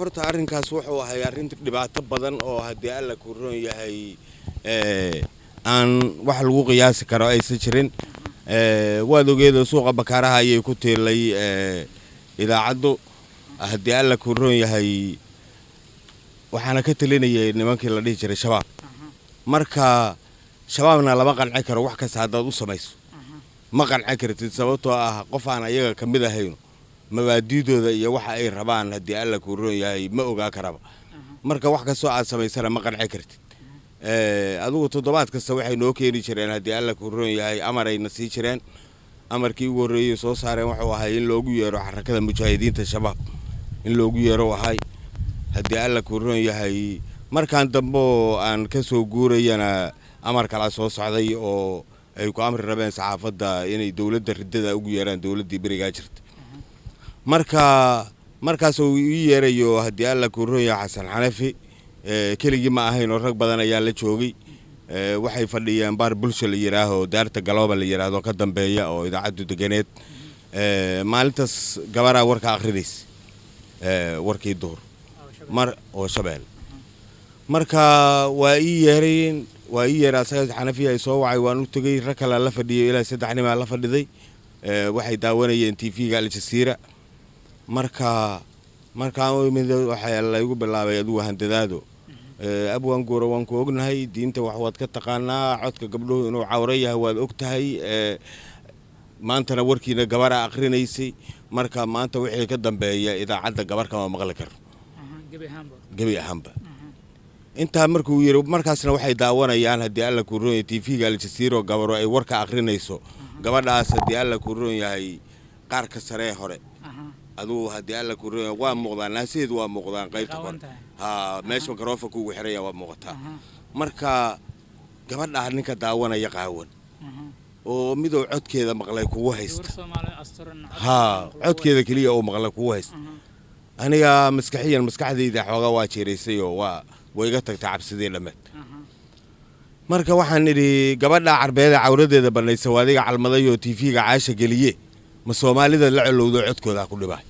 Horta arrinkaas wuxuu ahay arrin dhibaato badan oo haddii Alla ku roon yahay aan wax lagu qiyaasi karo aysan jirin. Waad ogeedoo suuqa Bakaaraha ayay ku tiilay idaacaddu, haddii Alla ku roon yahay, waxaana ka talinayay nimankii la dhihi jiray Shabaab. Marka Shabaabna lama qanci karo, wax kasta haddaad u samayso ma qanci kartid, sababtoo ah qof aan ayaga ka mid ahayno mabaadiidooda iyo waxa ay rabaan, haddii Alla kuu roon yahay, ma ogaa karaba. Marka wax kastoo aad samaysana ma qanci kartid. Adigu toddobaad kasta waxay noo keeni jireen, haddii Alla kuu roon yahay, amarayna sii jireen. Amarkii ugu horreeyey soo saareen wuxuu ahay in loogu yeero Xarakada Mujaahidiinta Shabaab, in loogu yeero ahay, haddii Alla kuu roon yahay. Markaan dambe oo aan ka soo guurayana amar kalaa soo socday oo ay ku amri rabeen saxaafadda inay dowladda riddada ugu yeeraan, dowladdii berigaa jirta. Marka markaas uu ii yeerayo, haddii Alla kuu roon yahay, Xasan Xanafi keligii ma ahayn oo rag badan ayaa la joogay. Waxay fadhiyeen baar bulsha la yidhaaho, daarta Galooba la yidhaahdo ka dambeeya oo idaacaddu deganeed. Maalintaas gabaraa warka akhrinaysa, warkii duhur mar oo Shabeel. Marka waa ii yeerayeen, waa ii yeeray asaga Xanafi ay soo wacay, waan u tegey. Rag kalaa la fadhiyay, ilaa 3 nimaa la fadhiday. Waxay daawanayeen TV-ga Aljasiira. Marka markaan u imid waxaa laygu bilaabay adigu handadaado: "Abwaan Guura, waan ku ognahay, diinta wax waad ka taqaanaa, codka gabdhuhu inuu cawro yahay waad og tahay, maantana warkiina gabaraa akhrinaysay. Marka maanta wixii ka dambeeya idaacadda gabar kama maqli karo gebi ahaanba." Intaa markuu yidhi, markaasna waxay daawanayaan, haddii Alla kuu roon yahay, TV-ga Aljasiiro gabaro ay warka akhrinayso. Gabadhaas, haddii Alla kuu roon yahay, qaarka saree hore adugu, haddii Alla kuu roon yahay, waa muuqdaan, naasaheedu waa muuqdaan, qaybta kore ha meesha microphone ugu xiraya waa muuqataa. Marka gabadhaa ninka daawanaya qaawan oo midoo codkeeda maqlay kugu haysta, haa, codkeeda keliya oo maqlay kugu haysta, aniga maskaxiyan maskaxdayda xoogaa waa jeeraysay oo waa way iga tagtay cabsidii dhammeed. Marka waxaan idhi: "Gabadha Carbeeda cawradeeda banaysa waa adiga calmaday oo TV-ga caasha geliye, ma Soomaalida la colowdo codkoodaa ku dhibay?"